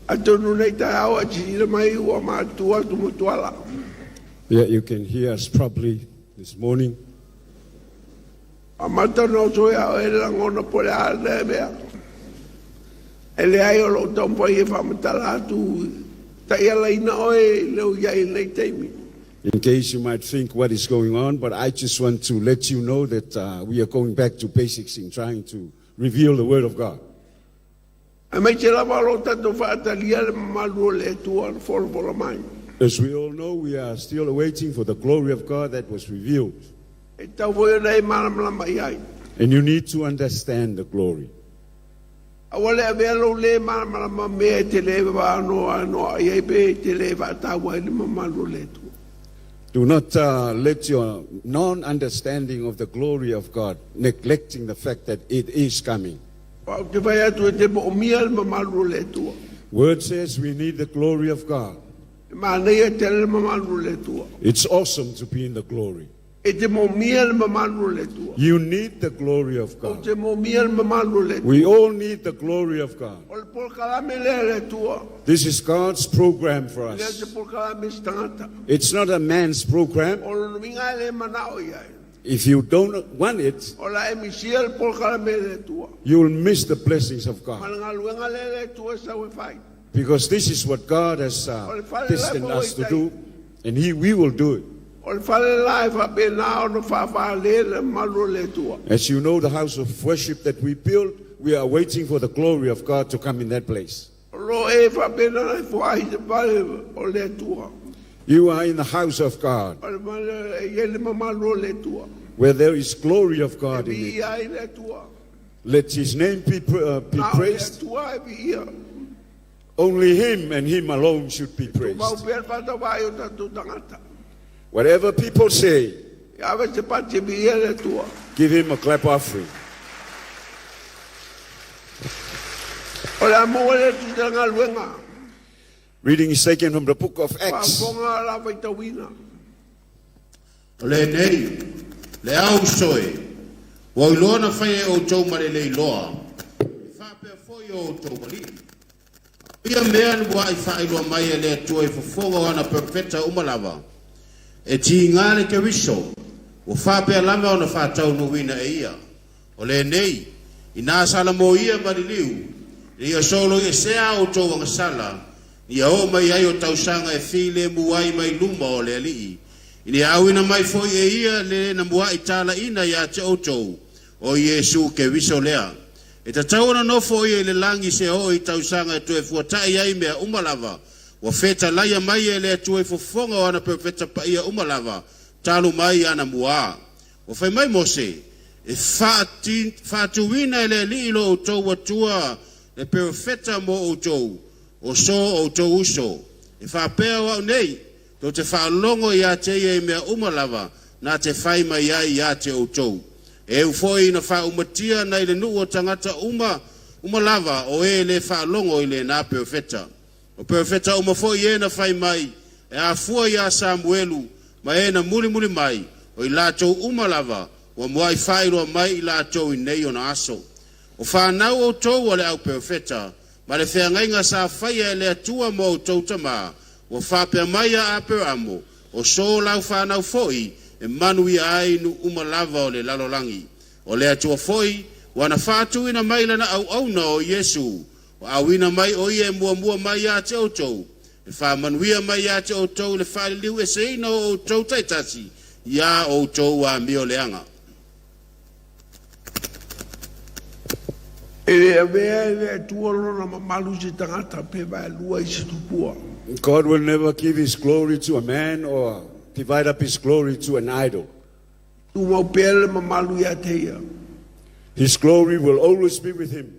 Atonu nei taeao e silasila mai ua matutua atu ma tuala. Yeah, you can hear us properly this morning. Amata ona oso ia oe le lagona po o le a lea mea. E leai o lou taumafai e faamatala atu taialaina oe i le o i ai i lenei taimi. In case you might think what is going on, but I just want to let you know that we are going back to basics in trying to reveal the Word of God. Aemaise lava o lo tatou faatalia le mamalu o le Atua na folafola mai. As we all know, we are still awaiting for the glory of God that was revealed. E tatau foi ona e malamalama i ai. And you need to understand the glory. Aua le avea lou lē malamalama mea e te lē faanoanoa i ai pe e te lē faataua ai le mamalu o le Atua. Do not let your non-understanding of the glory of God, neglecting the fact that it is coming. Aua ou te fai atu e te moomia le mamalu o le Atua. Word says we need the glory of God. E manaia tele le mamalu o le Atua. It's awesome to be in the glory. E te moomia le mamalu o le Atua. You need the glory of Ou God. te moomia le mamalu o le We Atua. all need the glory of God. O le polokalame lea a le Atua. This is God's program for E le o se us. polokalame se tagata. It's not a man's program. O lona uiga e le manao i ai. If you don't want it, O la e misia le polokalame a le Atua. you will miss the blessings of Ma God. le galuega lea a le Atua e sau e fai. Because this is what God has O le fale la e destined maua us i to tai. do, and we will do it. O le fale la e faapena ona faafale le mamalu o le Atua. As you know, the house of worship that we built, we are waiting for the glory of God to come in that place. O lo o e faapena ona e foai se fale o le Atua. You are in the house of God. O le fale e i ai le mamalu o le Atua. Where there is glory of E God in it. viia ai le Atua. Let his name be Na o le praised. Atua e viia. Only him and him alone should be E tumau praised. pea le faatauvaai o tatou tagata. Whatever people say, E ave se pati e viia le Atua. give him a clap offering. O le a maua le atu se galuega. Reading is taken from the book of Acts. Faafofoga la faitauina. O lenei, le au uso e, ua iloa na faia e outou ma le le iloa, e faapea foi o outou alii. A o ia mea na muaʻi faailoa mai e le Atua i fofoga o ana perofeta uma lava, e tiga le Keriso, ua faapea lava ona faataunuuina e ia. O lenei, inā sala moia ma liliu, ina ia soloiesea a outou agasala, ina ia oo mai ai o tausaga e filemu ai mai luma o le Alii, ina ia auina mai foi e ia le na muaʻi talaina iā te outou, o Iesu Keriso lea. E tatau ona nofo o ia i le lagi seia oo i tausaga e toe fuataʻi ai mea uma lava, ua fetalaia mai e le Atua i fofoga o ana perofeta paia uma lava, talu mai anamuā. Ua fai mai Mose, E faatuina e le Alii lo outou Atua le perofeta mo outou, o so outou uso. E faapea o au nei, tou te faalogo iā te ia i mea uma lava na te fai mai ai iā te outou. E eu foi ina faaumatia nai le nuu o tagata uma uma lava o e le faalogo i lenā perofeta. O perofeta uma foi e na fai mai, e afua iā Samuelu ma e na mulimuli mai, o i latou uma lava ua muai faailoa mai i latou i nei ona aso. O fanau outou a le au perofeta, ma le feagaiga sa faia e le Atua ma outou tamā, ua faapea mai ia Aperaamo, o so lau fanau foi e manuia ai nuu uma lava o le lalolagi. O le Atua foi ua na faatuina mai lana auauna o Iesu, ua auina mai o ia e muamua mai iā te outou, e faamanuia mai iā te outou i le faaliliueseina o outou taitasi iā outou amioleaga. E le avea e le Atua lona mamalu i se tagata pe vaelua i se tupua. God will never give his glory to a man or divide up his glory to an idol. Tumau pea le mamalu ia te ia. His glory will always be with him.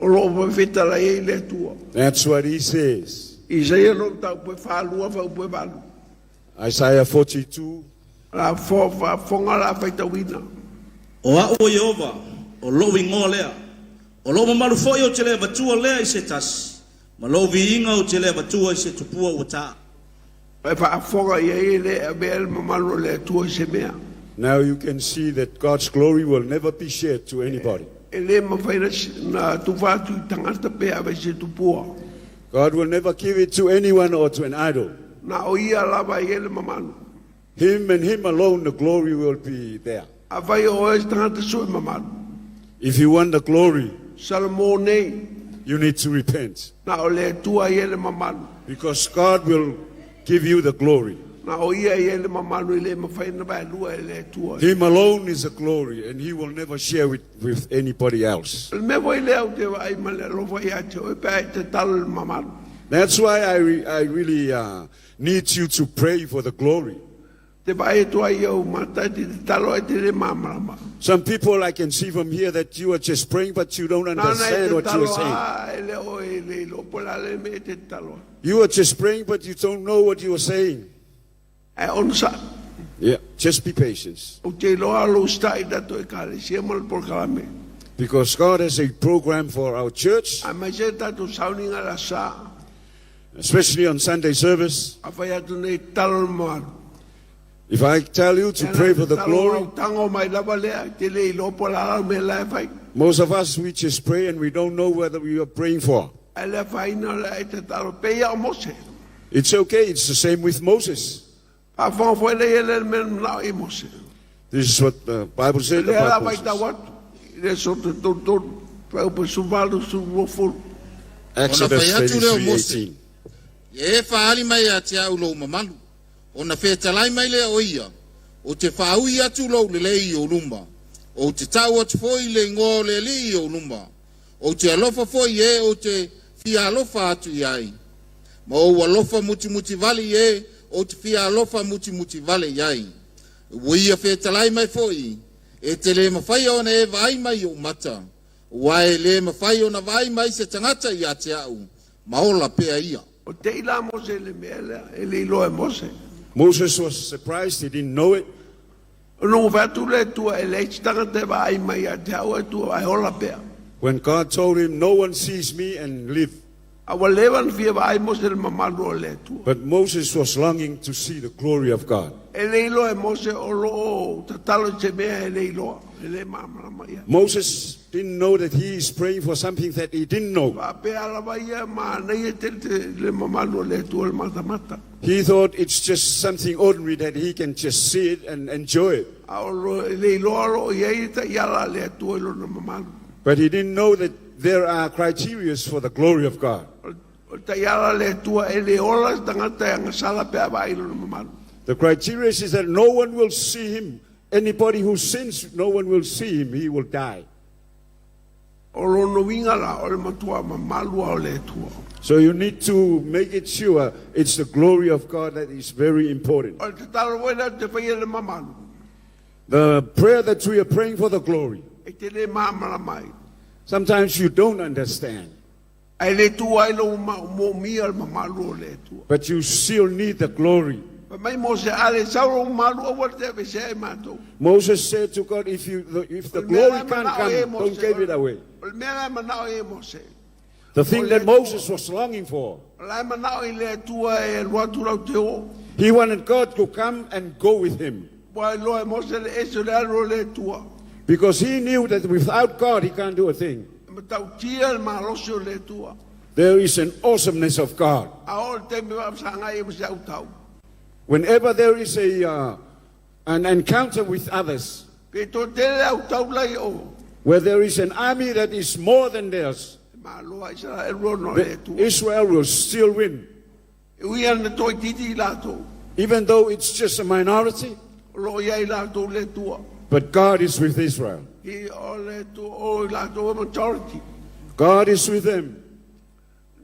O lo o fetalai ai le Atua. That's what he says. Isaia no mataupu e 42 fuaiupu e 8. Isaiah 42. La faafofoga la faitauina. O a'u o Ieova, o lo'u igoa lea, o lo'u mamalu foi ou te le avatua lea i se tasi, ma lo'u viiga ou te le avatua i se tupua ua ta'a. E faafofoga i ai e le avea le mamalu o le Atua i se mea. Now you can see that God's glory will never be shared to anybody. E le mafai na tufa atu i tagata pe ave i se tupua. God will never give it to anyone or to an idol. Na o ia lava e i ai le mamalu. Him and him alone, the glory will be there. Afai o oe se tagata sue mamalu. If you want the glory, Salamo nei, you need to repent na o le Atua e i ai le mamalu. because God will give you the glory. Na o ia e i ai le mamalu e le mafai ona vaelua e le Atua. Him alone is the glory, and He will never share it with anybody else. O le mea foi lea ou te vaai ma le alofa ia te oe pe a e tatalo i le mamalu. That's why I really need you to pray for the glory. Te vaai atu ai i ou mata e te tatalo ai te le malamalama. Some people I can see from here that you are just praying, but you don't Nāna e understand what you tatalo are saying. a e le o e le iloa po o le a le mea e te tatalo ai. You are just praying, but you don't know what you are saying. Ae onosai, Yeah, just be patient. ou te iloa lou usitai i tatou Ekalesia ma le polokalame. Because God has a program for our church, Aemaise le tatou sauniga i le Aso Sa. especially on Sunday service. Afai atu nei tatalo le mamalu. If I tell you to pray for the glory, Tango mai lava lea, e te le iloa po o le a le mea la e fai. most of us, we just pray and we don't know whether we are praying for. Ae le afaina o lea e tatalo, pei a o Mose. It's okay. It's the same with Moses. Faafofoga foi lea i le mea na manao i Mose. This is what the Bible said Lea la about vaitau Moses. atu, i le aso 33, fuaiupu 18, 20. Exodus Ona fai atu lea o Mose. 33:18. Ia e faaali mai ia te a'u lou mamalu. Ona fetalai mai lea o ia, Ou te faaui atu lou lelei i ou luma. Ou te tau atu foi le igoa o le Alii i ou luma. Ou te alofa foi i e ou te fia alofa atu i ai, ma ou alofa mutimutivale i e ou te fia alofa mutimutivale i ai. Ua ia fetalai mai foi, E te le mafaia ona e vaai mai i ou mata, aua e le mafai ona vaai mai se tagata ia te a'u, ma ola pea ia. O tei la Mose i le mea lea, e le iloa e Mose. Moses was surprised. He didn't know it. Ona ua fai atu le Atua, E leai se tagata e vaai mai ia te au e Atua, ae ola pea. When God told him, No one sees me and live. A ua leva ona fia vaai Mose i le mamalu o le Atua. But Moses was longing to see the glory of God. E le iloa e Mose o lo o tatalo i se mea e le iloa, e le malamalama i ai. Moses didn't know that he is praying for something that he didn't know. Faapea lava ia, manaia tele te le mamalu o le Atua i le matamata. He thought it's just something ordinary that he can just see it and enjoy it. A o lo, e le iloa o lo o i ai le taiala a le Atua i lona mamalu. But he didn't know that there are criteria for the glory of God. O le taiala a le Atua e le ola se tagata e agasala pe a vaai i lona mamalu. The criteria is that no one will see him. Anybody who sins, no one will see him. He will die. O lona uiga la, o le matua mamalu lava o le Atua. So you need to make it sure it's the glory of God that is very important. O le tatalo foi lea ou te faia i le mamalu. The prayer that we are praying for the glory. E te le malamalama ai. Sometimes you don't understand. Ae le tuua ai lou moomia le mamalu o le Atua. But you still need the glory. Fai mai Mose, A le sau lou mamalu, aua le te aveesea e matou. Moses said to God, If, you, if the O le mea glory la e can't manao ai e come, Mose, don't give it away. O le mea la e manao ai e Mose. The thing that Moses was longing for. O la e manao i le Atua e alu atu latou te o. He wanted God to come and go with him. Ua iloa e Mose le ese o le alu o le Atua. Because he knew that without God he can't do a thing. E matautia le malosi o le Atua. There is an awesomeness of God. A oo le taimi e faafesagai ai ma se autau. Whenever there is a, an encounter with others, Pe toatele le autau la i o. where there is an army that is more than theirs, E malo a Isaraelu ona o le Atua. Israel will still win. E ui ana toaitiiti i latou. Even though it's just a minority. O lo o i ai latou le Atua. But God is with Israel. I o le Atua, o i latou e majority. God is with them.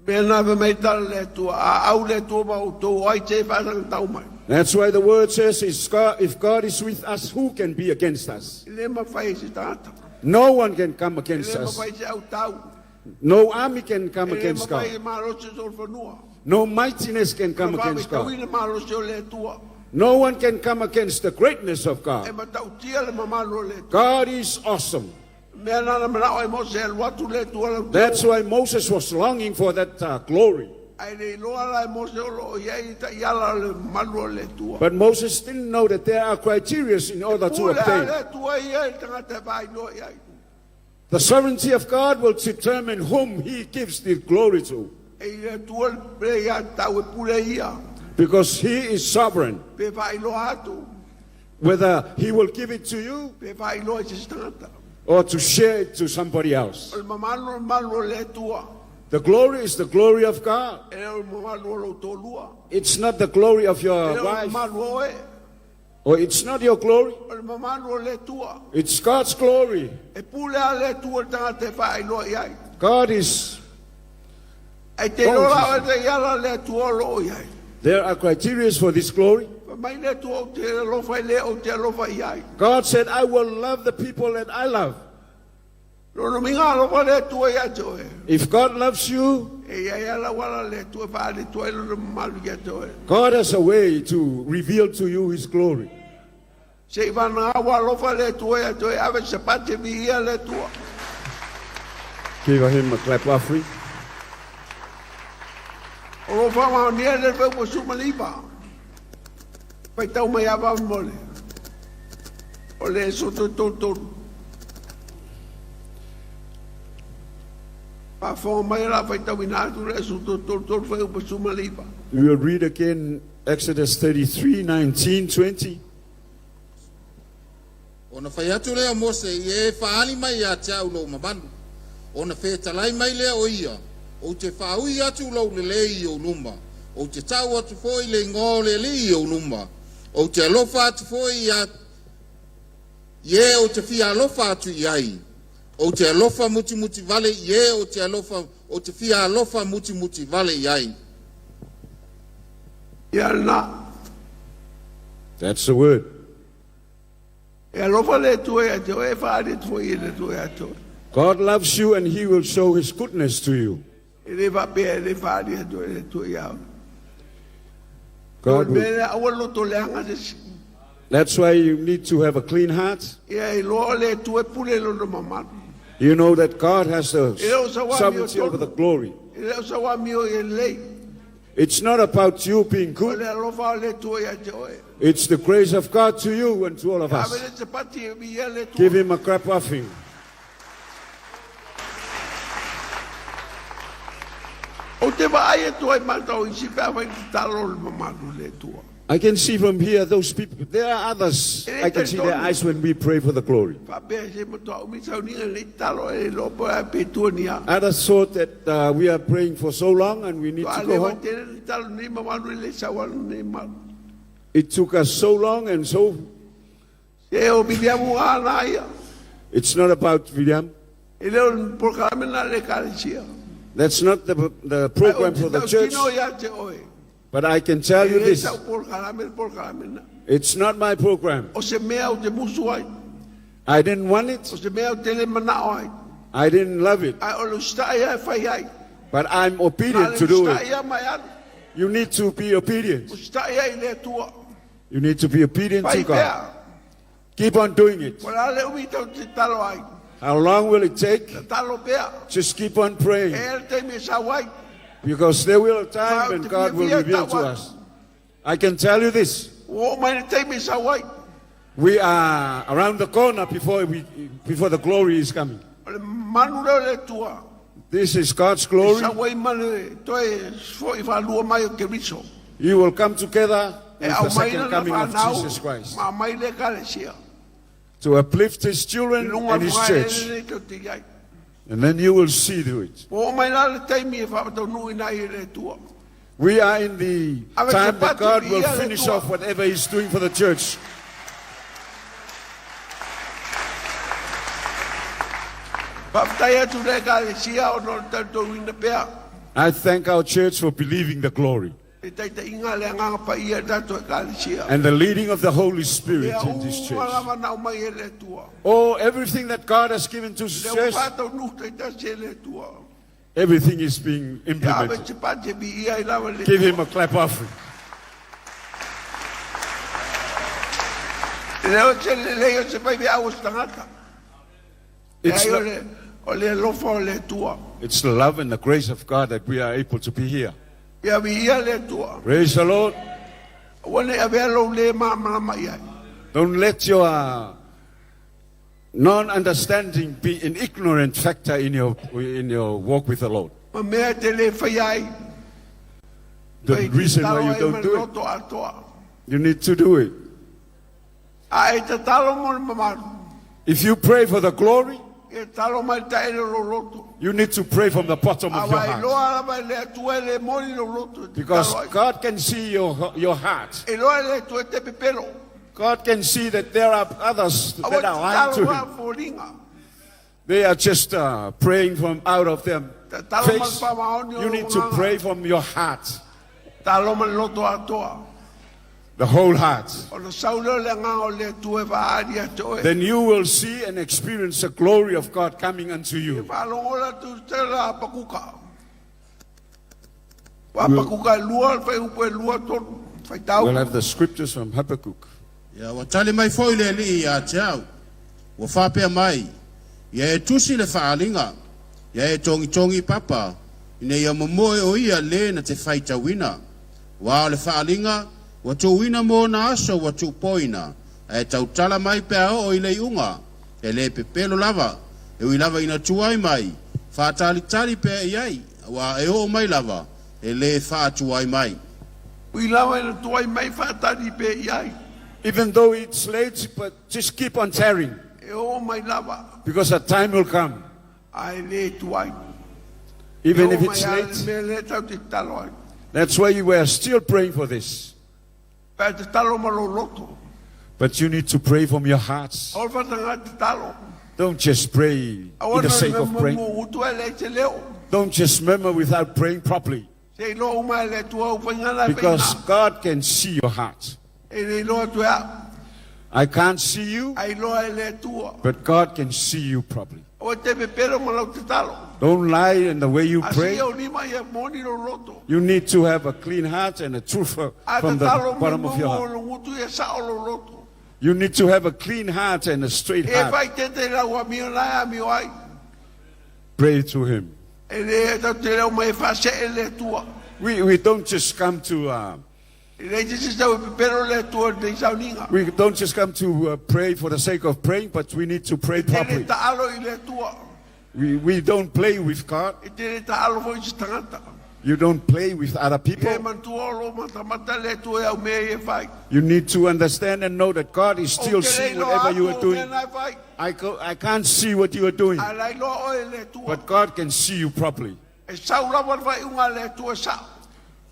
Mea na fai mai tala le Atua, a au le Atua ma outou, o ai te faasagatau mai. That's why the word says, if God is with us, who can be against us? E le mafai e se tagata. No one can come E against le us. mafai e se autau. No army can come E le against mafai God. e malosi o le fanua. No mightiness can come against God. E malosi o le Atua. No one can come against the greatness of E God. matautia le mamalu o le Atua. God is awesome. Mea na manao ai Mose e alu atu le Atua lau te That's o. why Moses was longing for that glory. Ae le iloa la e Mose o lo o i ai taiala o le mamalu o le Atua. But Moses didn't know that there are criteria in order to Pule a obtain. le Atua ia i le tagata e vaailoa i ai. The sovereignty of God will determine whom he gives the glory to. E i le Atua le pule ia tau e pule ia. Because He is sovereign. Pe faailoa atu, Whether He will give it to you pe faailoa i se isi tagata. or to share it to somebody else. O le mamalu o le malu o le Atua. The glory is the glory of God. E le o le mamalu o lou toalua. It's not the glory of E your le o le wife, mamalu o oe. or it's not your glory. O le mamalu o le Atua. It's God's glory. E pule a le Atua le tagata e faailoa i ai. God is. Ai te Oh, iloa la Jesus. oe te iala le Atua o loo i ai. There are criteria for this glory. Fai mai le Atua ou te alofa i le ou te alofa i ai. God said, I will love the people that I love. Lona uiga alofa le Atua ia te oe. If God loves you, E i ai ala wala le Atua e faali atu ai lona mamalu ia te oe. God has a way to reveal to you His glory. Se i vanaga ua alofa le Atua ia te oe, ave se pati e viia le Atua. Give him a clap offering. O lo faamaonia le feu ua 19. Faitau mai ava mole. O le aso totoutolu. Faafofoga mai la faitauina atu le aso totoutolu feu ua 19. We will read again Exodus 33 19, 20. Ona fai atu lea o Mose, Ia e faaali mai ia te au lou mamalu. Ona fetalai mai lea o ia, Ou te faaui atu lou lelei i ou luma, ou te tau atu foi le igoa o le Alii i ou luma, ou te alofa atu foi ia i e ou te fia alofa atu i ai, ou te alofa mutimuti vale i e ou te alofa ou te fia alofa mutimuti vale i ai. Ia lena. That's the word. E alofa le Atua ia te oe, e faaali atu foi e le Atua ia te oe. God loves you and He will show His goodness to you. E le faapea e le faaali atu e le Atua ia oe. God O le will. mea lea, aua le loto leaga se isi. That's why you need to have a clean heart. Ia iloa o le Atua e pule lona mamalu. You know that God has the E le o sau amio sovereignty over the tonu. glory. E le o sau amio e lelei. It's not about you being O good. le alofa o le Atua ia te oe. It's the grace of God to you and to all of Ave us. le sapati e viia le Atua. Give him a clap offering. Ou te vaai atu ai mātou i si pea fai tatalo o le mamalu le Atua. I can see from here those people. There are others. I can see their eyes when we pray for the glory. Faapea se matua umi sauniga le tatalo e le loa po e pe tua ni a. Others thought that we are praying for so long and we need Toa to le go home. tele le tatalo nei mamalu i le sauano nei malu. It took us so long and so. Se o Viliamu a na ia. It's not about William. E le o le polokalame na le ekalesia. That's not the program for the church. Tino ia te oe. But I can tell you E le this. sau polokalame le polokalame na. It's not my program. O se mea o te musu ai. I didn't want it. O se mea o te le manao ai. I didn't love it. Ai o le usita'i ia e fai ai. But I'm Na obedient le to do usita'i it. ia mai alu. You need to be obedient. Usita'i ai i le Atua. You need to be obedient Fai to God. pea. Keep on doing it. O le a le umi tau te tatalo ai. How long will it take? Tatalo pea. Just keep on praying. E le taimi e sau ai. Because there will a time Ma when te God will fiafia reveal tau to atu. us. I can tell you this. Ua oo mai le taimi e sau ai. We are around the corner before the glory is coming. O le manu lea o le Atua. This is God's E glory. sau ai ma le toe fo'i faalua mai o Keriso. You will come together E with the aumai second lana coming of fanau Jesus Christ ma aumai le ekalesia. to uplift his I children luga and his o le church. le tou te i ai. And then you will see to it. Ua oo mai la le taimi e faataunuuina ai e le Atua. We are in the Ave time that te God pati will ia le finish Atua. off whatever he's doing for the church. Faafetai atu le ekalesia ona o le talitonuina pea. I thank our church for believing the glory E taitaiga le agaga paia i le tatou ekalesia. and the leading of the Holy Spirit Mea in this uma church. lava na aumai e le Atua. Oh, everything that God has given to the Lea ua church, faataunuu taitasi e le Atua. everything is being Ia ave implemented. te pati e viia ai lava le Give him Atua. a clap offering. E le o se lelei o se faifeau o se tagata. It's, Leai o not, le, o le alofa o le Atua. it's the love and the grace of God that we are able to be here. Ia viia le Atua. Praise the Lord. Aua ne i avea lou le malamalama i ai. Don't let your non understanding be an ignorant factor in your walk with the Lord. Ma mea e te le whai ai. The reason why you don't do it, Loto atoa. you need to do it. A e tatalo mo le mamalu. If you pray for the glory, E talo mai ta ele lo loto. you need to pray from the bottom A of your wai heart. loa lava i le atua e le moni lo loto. E te Because talo ai. God can see your heart. E loa le atua e te pepelo. God can see that there are others Aua that are lying tatalo to wa Him. foliga. They are just praying from out of their Tatalo ma face. le pamaoni o You lo need to nganga. pray from your heart, Talo ma le loto atoa. the whole heart. O le saule o le nganga o le atua e vaali a te oe. Then you will see and experience the glory of God coming unto you. Whaalongola tu te la pakuka. Wa pakuka e lua, whai upu e lua tonu, whai tau. We'll have the scriptures from Habakkuk. Ia ua tali mai foʻi le Alii iā te au, ua faapea mai, Ia e tusi le faaaliga, ia e togitogi i papa, ina ia momoe o ia lē na te faitauina. Uā o le faaaliga, ua tuuina mo ona aso ua tuupoina, ae tautala mai pe a oo i le iuga, e lē pepelo lava, e ui lava ina tuai mai, faatalitali pea i ai, auā e oo mai lava, e lē faatuai mai. Ui lava ina tuai mai whaatari pe i ai. Even though it's late, but just keep on tearing E oo mai lava, because a time will come. a e le tuai. Even E if oo it's mai a le late, mea le tau te talo ai. that's why we are still praying for this. Pea te talo ma lo loto. But you need to pray from your hearts. O le whatanga te talo. Don't just pray in Awa the na sake le of praying. mo utu e le te leo. Don't just murmur without praying properly. Se iloa uma e le atua u whaingana e Because whainga. God can see your heart. E le iloa tu e a. I can't see you, A iloa e le atua. but God can see you properly. O te pepelo ma lau te talo. Don't lie in the way you A pray. si au lima ia moni lo loto. You need to have a clean heart and a truth A from te the talo bottom of your mo heart. lo ngutu ia sao lo loto. You need to have a clean heart and a straight E heart. whai te te lau a mio lai a mio ai. Pray to Him. E le tau te leo mai whase e le atua. We don't just come to E le te se tau e pepelo le atua te sauninga. we don't just come to pray for the sake of praying, but we need to pray Te le properly. taalo i le atua. We don't play with God. E te le taalo fo i se tangata. You don't play with other E people. mantua o lo matamata le atua e au mea e whai. You need to understand and know that God is O still te le seeing iloa whatever you atu are o doing. mea nai whai. I can't see what you are doing, A lai loa oe le atua. but God can see you properly. E sau lava le whai unga le atua sao.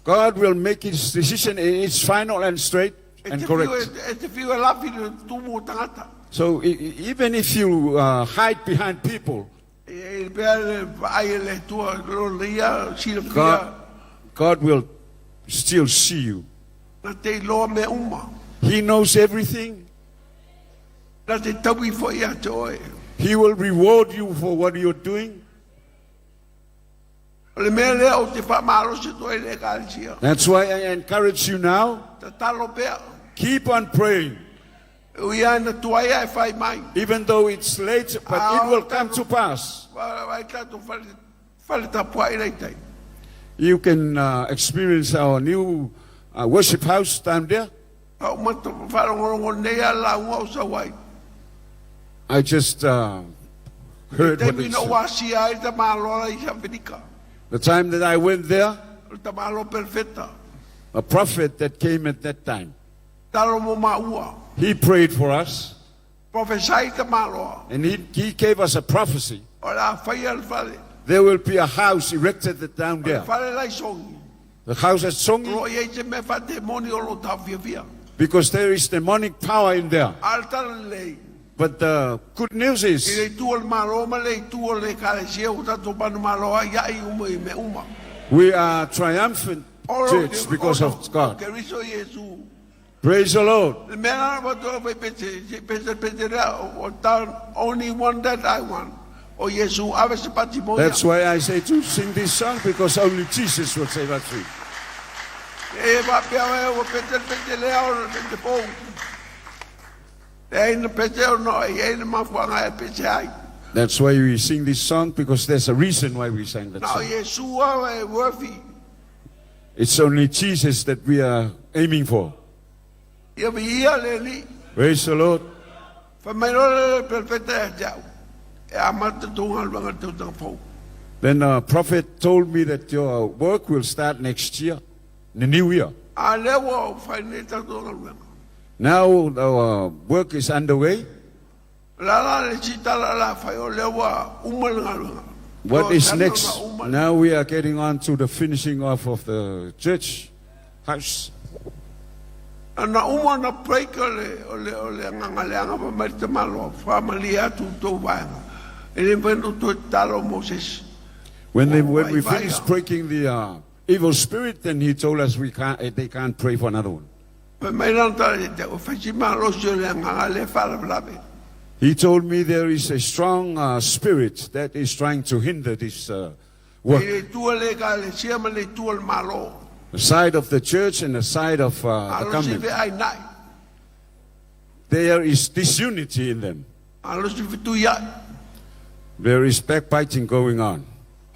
God will make his decision. It's final and straight E and te correct. whiu e te whiu e lafi le tumu o tangata. So even if you hide behind people, E e pea le vaai e le atua lo le ia silafia God will still see you. na te iloa mea uma. He knows everything. Na te taui fo ia te oe. He will reward you for what you're doing. O le mea lea o te whamalo se toi le kalesia. That's why I encourage you now, Tatalo pea. keep on praying. Ui ana tuai e whai mai. Even though it's late, but it will come to pass. Vai tātou whale, whale tapua i reitai. You can experience our new worship house down there. Au mata wharongorongo nei a la unga o sawai. I just heard Te what mi they no said. wasi ai te māloa i Sawhinika. The time that I went there, O te mālo perfecta. a prophet that came at that time, Talo mo maua. he prayed for us Profesai te māloa. and he gave us a prophecy. O la whai al whale. There will be a house erected down there. Whale lai songi. The house at Songi, Ro i te me whate moni o lo tau whiawhia. because there is demonic power in there. Al tala lei. But the good news I is, le tu o le mālo ma le tu o le kalesia o tātou panu māloa ia i uma i me uma. we are triumphant Oro church te- because oro, of God. Keriso Iesu. Praise the Lord. Le mea nana watoa whai pese, se pese pese rea, o tā only one that I want. O Iesu, ave se pati moia. That's why I say to sing this song, because only Jesus will save us free. E wā pia wē, o pese pese lea o le te pō. Le aina pese o no, e aina mafuanga e pese ai. That's why we sing this song, because there's a reason why we sang that Nā o song. Iesu awe e worthy. It's only Jesus that we are aiming for. Ia vi ia le li. Praise the Lord. Wha mai roa le perfecta e te au. E amata tōnga luanga tau tanga pō. Then a prophet told me that your work will start next year, the new year. A lea ua fai nei tatou galuega. Now our work is underway. O le a la le isi tala o le a fai o lea ua uma le galuega? What O is se ana next? ona uma le. Now we are getting on to the finishing off of the church house. Na uma ona break o le, o le, o le agaga leaga fai mai le tamaloa, faamalie atu i tou vaega. E le mafai ona ou toe tatalo mo se isi. When, they, Ua when we vaivai finished a. breaking the evil spirit, then he told us we can't, they can't pray for another one. Fai mai lana tala ia te au, e fai si malosi o le agaga lea e faalavelave. He told me there is a strong spirit that is trying to hinder this I work. le itu a le Ekalesia ma le itu a le Malo. The side of the church and the side of the Alo si government. feainai. There is disunity in them. Alo si fetuiai. There is backbiting going on.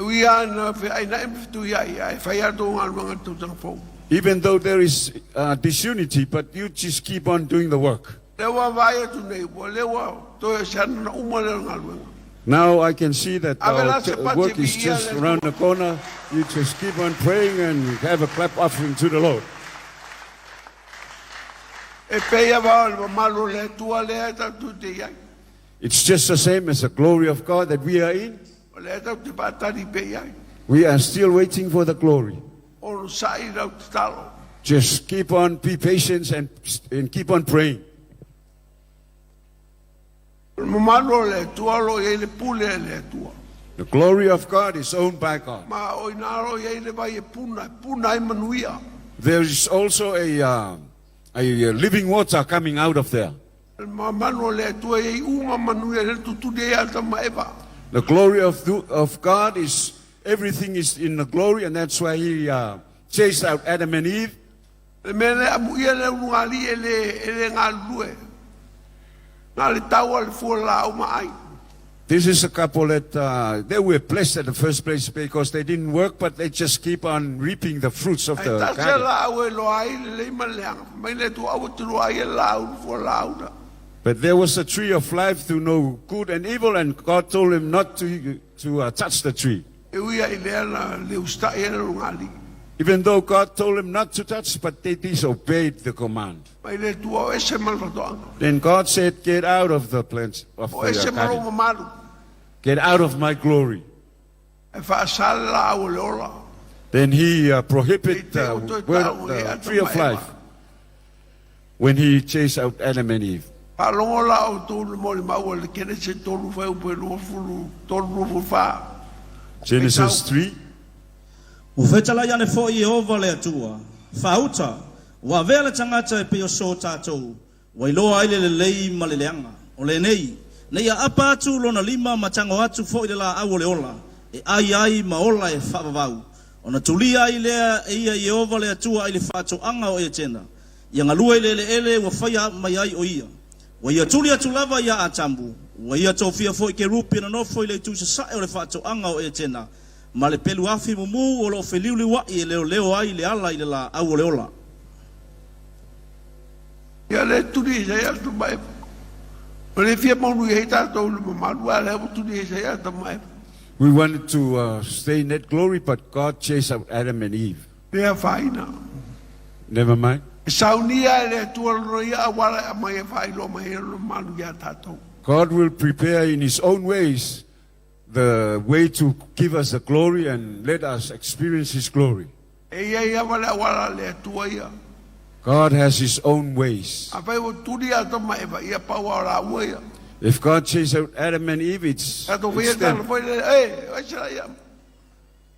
E ui lava ina feainai ma fetuiai, ae fai lava tou galuega i le tausaga fou. Even though there is disunity, but you just keep on doing the work. Lea ua vaai atu nei, ua lea ua toe o se ana ona uma lea o le galuega. Now I can see that Ave our la se pati work is viia just le around Atua. the corner. You just keep on praying and have a clap offering to the Lord. E pei lava o le mamalu o le Atua lea e tatou te i ai. It's just the same as the glory of God that we are in. O lea tatou te faatali pea i ai. We are still waiting for the glory. Onosai lau tatalo. Just keep on, be patient and, and keep on praying. O le mamalu o le Atua o lo o i ai le pule a le Atua. The glory of God is owned by God. Ma o ina o lo o i ai le vai e puna, e puna ai manuia. There is also a, a living water coming out of there. O le mamalu o le Atua e i ai uma manuia lea na tutuli ai Atama ma Eva. The glory of, the, of God is, everything is in the glory, and that's why he chased out Adam and Eve. Le mea lea amuia le ulugalii e le, e le galulue. Na le tau a le fua laau ma ai. This is a couple that they were blessed at the first place because they didn't work, but they just keep on reaping the fruits of Ae the tasi a garden. laau e loa ai le lei ma le leaga. Fai mai le Atua, aua te loa ai e laau le fua laau na. But there was a tree of life to know good and evil, and God told him not to, to touch the tree. E ui ai lea na le usitai ai le ulugalii. Even though God told him not to touch, but they disobeyed the command. Mai le Atua, o ese ma le fatoaga. Then God said, Get out of the plants of O the ese ma lou garden. mamalu. Get out of my glory. E faasa le laau o le ola. Then he I prohibited te the, o toe word, tau e the Atama tree of ma Eva. life when he chased out Adam and Eve. Faalogo la outou i le molimau a le Kenese 3 fuaiupu e 23 24. Genesis Faitau. 3. Ua fetalai ane foi Ieova le Atua, Faauta, ua avea le tagata e pei o so tatou, ua iloa ai le lelei ma le leaga. O lenei, ne i aapa atu lona lima ma tago atu foi i le laau o le ola, e ai ai ma ola e faavavau. Ona tulia ai lea e ia Ieova le Atua i le faatoaga o Etena, ia galue i le eleele ua faia mai ai o ia. Ua ia tuli atu lava iā Atamu, ua ia tofia foi kerupi e nonofo i le itu i sasae o le faatoaga o Etena, ma le pelu afi mumu o lo o feliuliuaʻi e leoleo ai le ala i le laau o le ola. Ia le tuli i ai atu ma Eva. O le fia maunu i ai tatou i le mamalu, a lea ua tuli ai atu ma Eva. We wanted to stay in that glory, but God chased out Adam and Eve. Le afaina. Never mind. E saunia e le Atua lona ia auala e aumai e faailoa mai ai lona mamalu iā tatou. God will prepare in His own ways the way to give us the glory and let us experience His glory. E i ai lava le auala a le Atua ia. God has His own ways. Afai ua tuli Atama ma Eva, ia pau a o lāua ia. If God chased out Adam and Eve, it's, Tatou it's faia tala them. foi le, e, ai se la ia.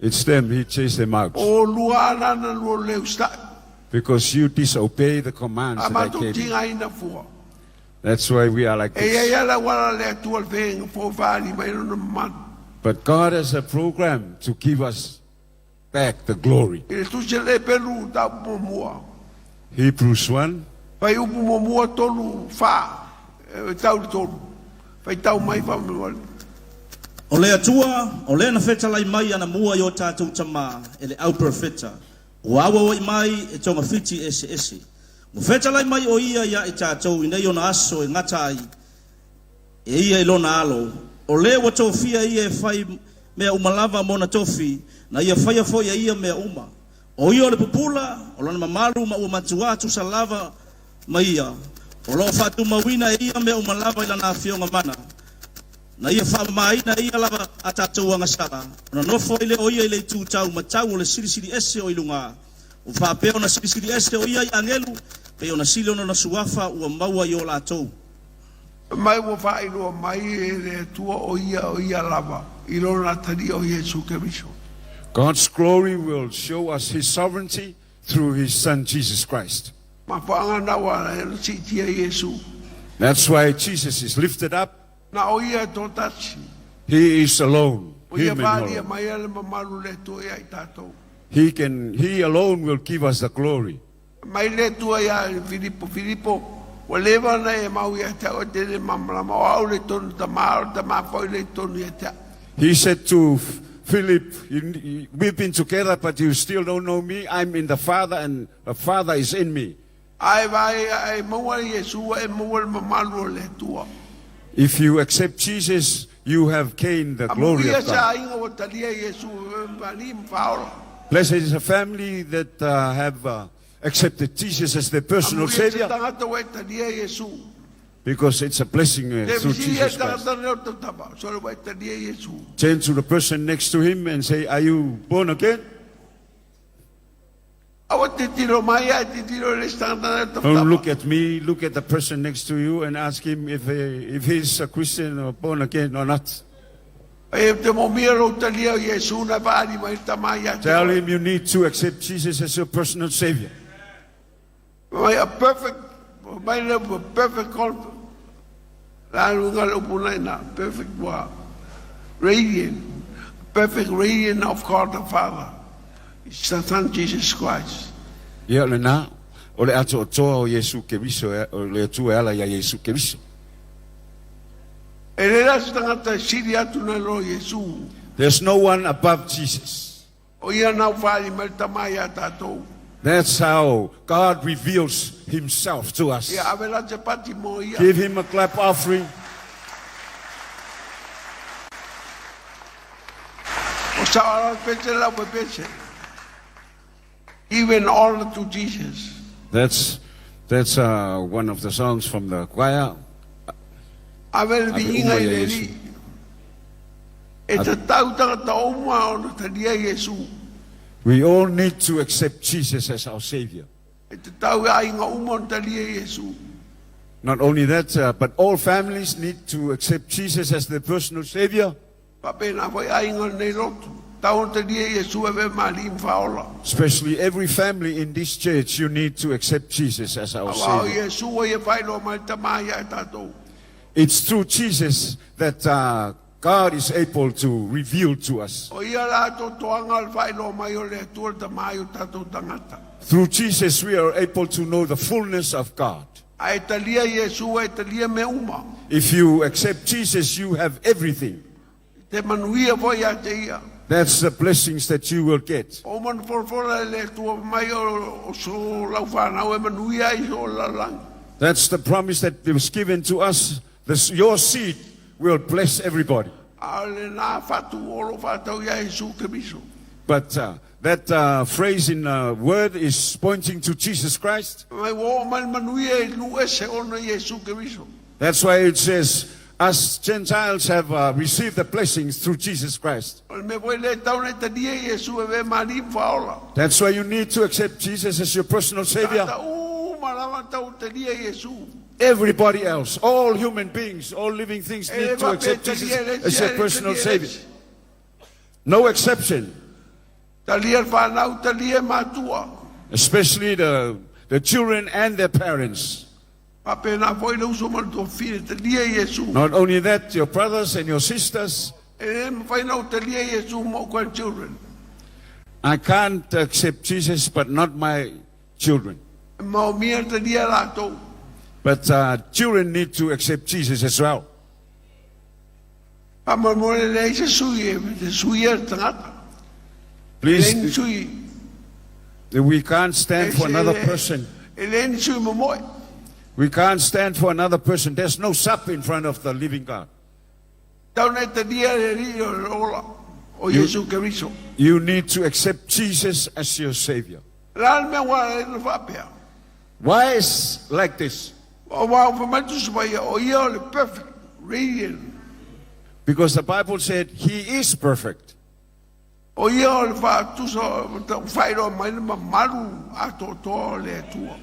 It's them. He chased them out. O lua ana na lua le usitaʻi. Because you disobey the commands A that I matou gave you. tigaina fua. That's why we are like E i ai this. a le auala a le Atua le feaiga fou e faaali mai lona mamalu. But God has a program to give us back the glory. I le tusi a le pelu tau muamua. Hebrews 1, Fuaiupu muamua tolu fa, e tau i le tolu. Faitau mai faamolemole. O le Atua, o lea na fetalai mai anamua i o tatou tama e le au perofeta, ua auauai mai e togafiti eseese. Ua fetalai mai o ia ia i tatou i nei ona aso e gata ai e ia i lona Alo, o le ua tofia ia e fai mea uma lava ma ona tofi, na ia faia foi e ia mea uma. O ia o le pupula, o lona mamalu ma ua matuā tusa lava ma ia. O lo o faatumauina e ia mea uma lava i lana afioga mana. Na ia faamamaina e ia lava a tatou agasala, ona nofo ai lea o ia i le itu tau matau o le Silisili Ese o i luga. Ua faapea ona silisili ese o ia i agelu, pei ona sili ona ona suafa ua maua i o latou. Mai ua faailoa mai e le Atua o ia o ia lava i lona atalia o Iesu Keriso. God's glory will show us His sovereignty through His Son Jesus Christ. Mafuaaga na ua ala ai ona siitia Iesu. That's why Jesus is lifted up. Na o ia e toatasi. He is alone. O ia Him and faalia alone. mai ai le mamalu o le Atua ia i tatou. He alone will give us the glory. Mai le Atua ia Filipo, Filipo, ua leva ona e mau ia te au e te le malamalama, o au le i totonu o le Tama, o le Tama foi le i totonu ia te au. He said to Philip, "We've been together, but you still don't know me. I'm in the Father, and the Father is in me." Ae vaai a e maua Iesu ua e maua le mamalu o le Atua. If you accept Jesus, you have gained the glory Amuia of se God. aiga ua talia Iesu e mali ma faaola. Blessed is a family that have accepted Jesus as their personal Amuia se Savior, tagata ua e talia Iesu. because it's a blessing Te through fesili ai Jesus Christ. tagata nei o tautapa, sole ua e talia Iesu. Turn to the person next to him and say, "Are you born again?" Aua te tiro mai ae titiro i le isi tagata nei o Don't tautapa. look at me, look at the person next to you and ask him if he's a Christian or born again or not. E te momia lou talia o Iesu na faali mai le tama ia te Tell oe. him you need to accept Jesus as your personal Savior. Mai a perfect, mai le perfect confidence. La lunga le upu nei na, perfect wa. Radiant, perfect radiant of God the Father. It's the Son Jesus Christ. Ia lena, o le atoatoa o Iesu Keriso, o le Atua e ala ia Iesu Keriso. E le la se tagata e sili atu nai lo Iesu. There's no one above Jesus. O ia na ufaali mai le tama ia tatou. That's how God reveals himself to us. Ia ave la te pati mo ia. Give him a clap offering. O sa ala pese la pe pese. Even honor to Jesus. That's one of the songs from the choir. Ave le Ave viiga uma i ia le Iesu. Alii. E tatau tagata uma ona talia Iesu. We all need to accept Jesus as our Savior. E tatau i aiga uma ona talia Iesu. Not only that, but all families need to accept Jesus as their personal Savior. Faapena foi aiga o lenei lotu. Tau ona talia Iesu e avea ma Alii ma Faaola. Especially every family in this church, you need to accept Jesus as our Auā o Savior. Iesu ua ia faailoa mai le Tama ia i tatou. It's through Jesus that God is able to reveal to us. O ia la atoatoaga o le faailoa mai o le Atua le Tama i o tatou tagata. Through Jesus, we are able to know the fullness of God. A e talia Iesu, e talia mea uma. If you accept Jesus, you have everything. Te manuia foi ia te ia. That's the blessings that you will get. O mana folafola e le Atua mai o, o so lau whanau e manuia ai so lalagi. That's the promise that was given to us. Your seed will bless everybody. A o lena fatu o lo whātau ia Iesu Keriso. But that phrase in the word is pointing to Jesus Christ. Mai ua oo mai le manuia i nuu ese ona Iesu Keriso. That's why it says, us Gentiles have received the blessings through Jesus Christ. O le mea foi lea e tatau ona e talia Iesu e avea ma Alii ma Faaola. That's why you need to accept Jesus as your personal Savior. Tagata uma lava e tatau ona talia Iesu. Everybody else, all human beings, all living things E need le to faapea accept talia Jesus le isi as ae their le personal talia le Savior. isi. No exception. Talia le fanau, talia matua. Especially the children and their parents. Faapena foi le uso ma le tuafafine, talia Iesu. Not only that, your brothers and your sisters. E le mafai ona ou talia Iesu ma ou grandchildren. I can't accept Jesus, but not my children. E maomia talia latou. But children need to accept Jesus as well. Faamolemole e leai se sui e te suia le tagata. E Please, leai ni sui. we can't stand for another person. E leai ni sui momoe. We can't stand for another person. There's no sap in front of the living God. Tau ona e talia le Alii o le ola. O Iesu Keriso. You need to accept Jesus as your Savior. O le a le mea ua ala ai ona faapea? Why is like this? Aua ua fai mai le Tusi Paia, o Ia o le perfect, radiant. Because the Bible said He is perfect. O Ia o le faatusa, ua faailoa mai le mamalu atoatoa o le Atua.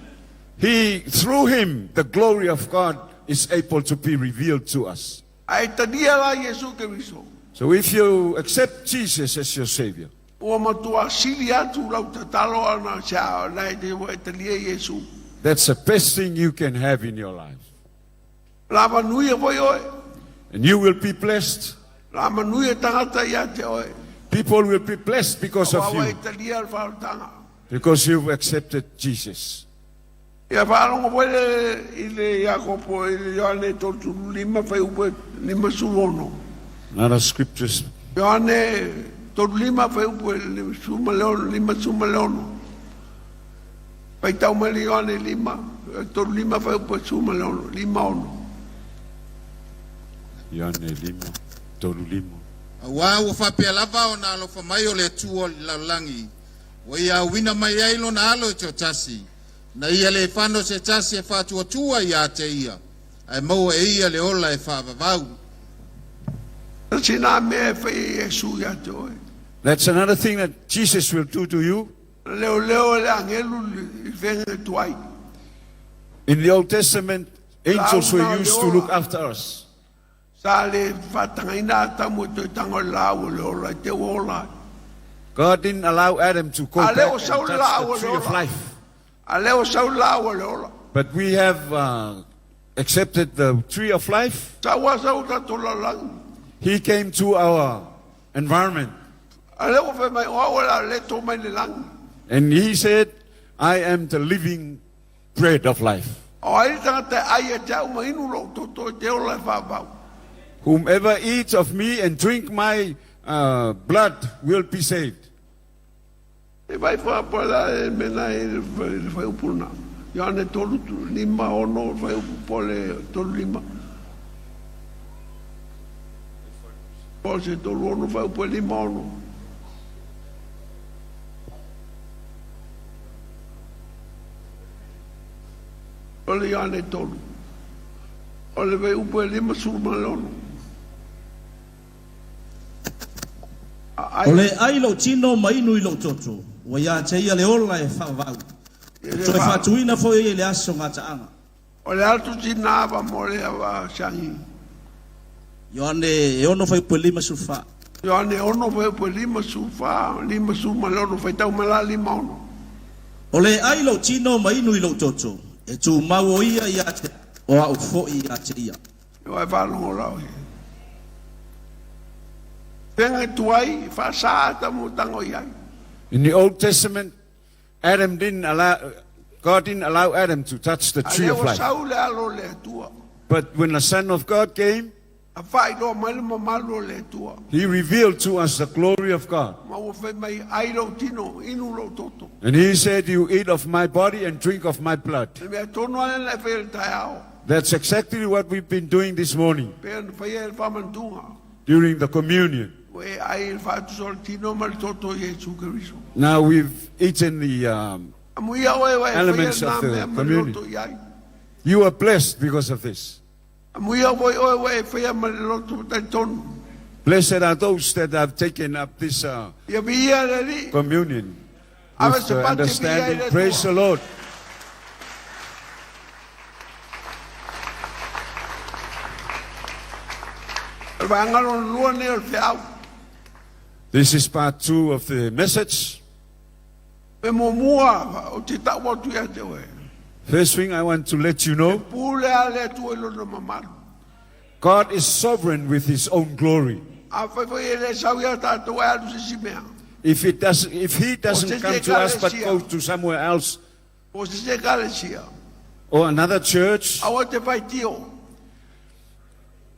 He, through Him, the glory of God is able to be revealed to us. A e talia la Iesu Keriso. So if you accept Jesus as your Savior. Ua matua sili atu lau tatalo ana sa na e te ua e talia Iesu. That's the best thing you can have in your life. La manuia foi oe. And you will be blessed. La manuia tagata ia te oe. People will be blessed because of Aua you. e talia le faaolataga. Because you've accepted Jesus. Ia faalogo foi le i le Iakopo i le Ioane 35 fuaiupu 56. Another scriptures. Ioane 35 fuaiupu 56. Faitau mai le Ioane 5, 35 fuaiupu 16, 56. Ioane 5, 35. Auā ua faapea lava ona alofa mai o le Atua o le lalolagi, ua ia auina mai ai lona Alo e toatasi, ina ia le fano se tasi e faatuatua ia te ia, ae maua e ia le ola e faavavau. Tasi nā mea e fai e Iesu ia te oe. That's another thing that Jesus will do to you. Na leoleo e le agelu i fega tuai. In the Old Testament, angels were used to look after us. Sa le faatagaina Atamu e toe tago i le laau o le ola i te ua ola ai. God didn't allow Adam to go A back lea ua and sau touch le laau the o le tree of ola. life. A lea ua sau le laau o le ola. But we have uh, accepted the tree of life. Sa ua sau tatou lalolagi. He came to our environment. A lea ua fai mai, o au o le a le to mai le lagi. And he said, I am the living bread of life. O ai le tagata e ai ia te au ma inu lou toto e te ola e faavau. Whomever eats of me and drink my uh, blood will be saved. E vai whaapala e mena e le whaiupu na. Ioane 3, 5, 6, whaiupu po le 3, 5. Po se 3, 6, whaiupu e 5, 6. O le Ioane 3. O le whaiupu e 56. O le ai lou tino ma inu i lou toto, ua ia te ia le ola e faavavau. E toe faatuina foi ia i le aso gataaga. O le atu tina ava mo le ava siagi. Ioane e ono fuaiupu e 54. Ioane ono fuaiupu e 54, 56 faitau mai la 56. O le ai lou tino ma inu i lou toto, e tumau o ia ia te o au foi ia te ia. Ua e faalogo la oe. Fega tuai, faasa ata mo tago i ai. In the Old Testament, Adam didn't allow, God didn't allow Adam to touch the A tree lea of ua life. sau le alo o le Atua. But when the Son of God came, A faailoa mai le mamalu o le Atua. he revealed to us the glory of God. Ma ua fai mai, ai lou tino, inu lou toto. And he said, You eat of my body and drink of my blood. Le mea tonu lava lena e faia i le taeao. That's exactly what we've been doing this morning Pei ona faia e le faamantuga. during the communion. Ua e ai i le faatusa o le tino ma le toto o Iesu Keriso. Now we've eaten the um, Amuia oe ua e faia elements lena of the mea ma le communion. loto i ai. You are blessed because of this. Amuia foi oe ua e faia ma le loto talitonu. Blessed are those that have taken up this uh, Ia viia le Alii. communion Ave with se the pati viia i understanding. le Atua. Praise the Lord. O le vaega lona lua nei o le feau. This is part two of the message. Me muamua ou te tau atu ia te oe. First thing I want to let you know Pule a le Atua i lona mamalu. God is sovereign with his own glory. Afai foi e le sau ia tātou e alu se isi mea. If, it doesn't, if he O doesn't se come se to us but ekalesia. goes to somewhere else O se se ekalesia. or another church, Aua te faitio.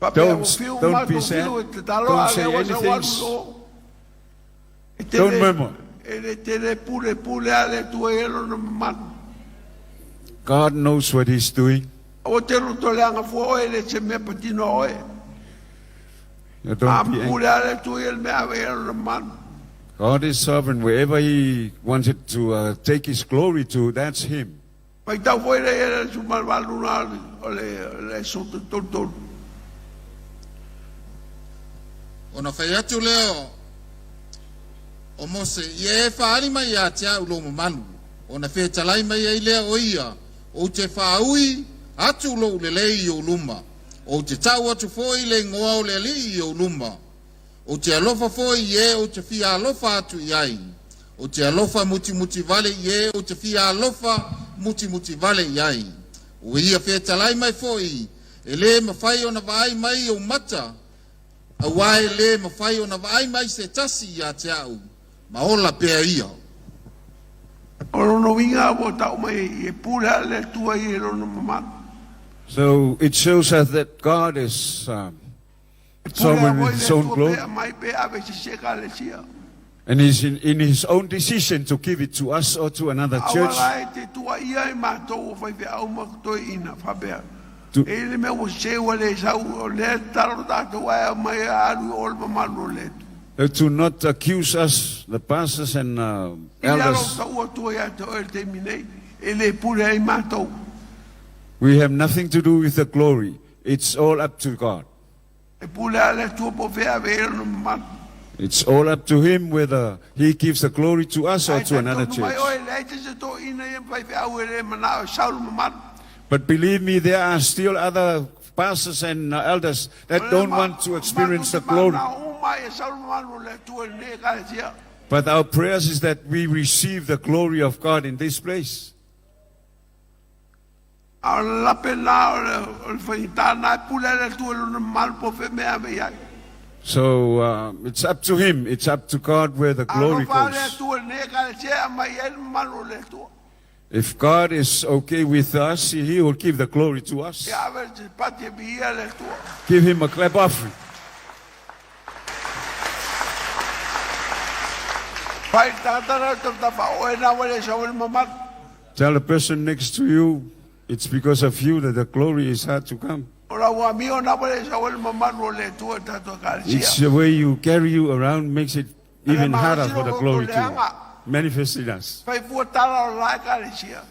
Faapea ua Don't, fiu don't matou be sad. fiu e tatalo Don't a say lea ua sau anything. alu o. E Don't tele, murmur. e le tele pule pule a le Atua i e lona mamalu. God knows what he's doing. Aua te loto leaga fua oe e le se mea patino a oe. You don't be angry. Pule a le Atua ia le mea ave i ai lona mamalu. God is sovereign. Wherever He wanted to take His glory to, that's Him. Faitau foi lea i le 18 na o le Esoto 33. Ona fai atu lea o Mose, Ia e faaali mai ia te au lou mamalu, ona fetalai mai ai lea o ia, ou te faaui atu lou lelei i ou luma, ou te tau atu foi le igoa o le Alii i ou luma, ou te alofa foi i e ou te fia alofa atu i ai, ou te alofa mutimuti vale i e ou te fia alofa mutimuti vale i ai. Ua ia fetalai mai foi, e lē mafai ona vaai mai ou mata, auā e lē mafai ona vaai mai se tasi ia te au, ma ola pea ia. O lona uiga ua tau mai e pule a le Atua i lona mamalu. So it shows us that God is E pule a sovereign foi with His le own Atua glory. pe aumai pe ave i se ekalesia. And He's in His own decision to give it to us or to another church. Auala e te tuuaia i matou o faifeau ma toeaiina faapea. E i ai le mea ua sese ua le sau, o lea e tatalo tatou ae aumai e alu i o le mamalu o le Atua. To not accuse us, the pastors and I le alo elders. tau atua ia te oe i le taimi nei, e le pule ai matou. We have nothing to do with the glory. It's all up to God. E pule lava le Atua po o fea e ave ai lona mamalu. It's all up to Him whether He gives the glory to us or Ae to another talitonu mai church. oe, e leai se isi toeaina ia ma faifeau e le manao e sau le mamalu. But believe me, there are still other pastors and elders O that le don't ma, want to matou experience te the glory. manao uma ia sau le mamalu o le Atua i lenei ekalesia. But our prayers is that we receive the glory of God in this place. A o le lape lena o le, o le faigata lena e pule ai le Atua i lona mamalu po o fea mea e ave i ai. So it's up to Him. It's up to God where the A glory alofa le goes. Atua i lenei ekalesia e aumai ai le mamalu o le Atua. If God is okay with us, He will give the glory to us. Ia ave se pati e viia le Atua. Give Him a clap offering. Fai le tagata lea o le tamatapa, o oe na ua le sau ai le mamalu. Tell the person next to you, it's because of you that the glory is hard to come. O lau amio na ua le sau ai le mamalu o le Atua i le tatou It's ekalesia. the way you carry you around makes it Ale even harder malosilo for the ko glory leaga. to manifest in us. Fai fua tala o la ekalesia.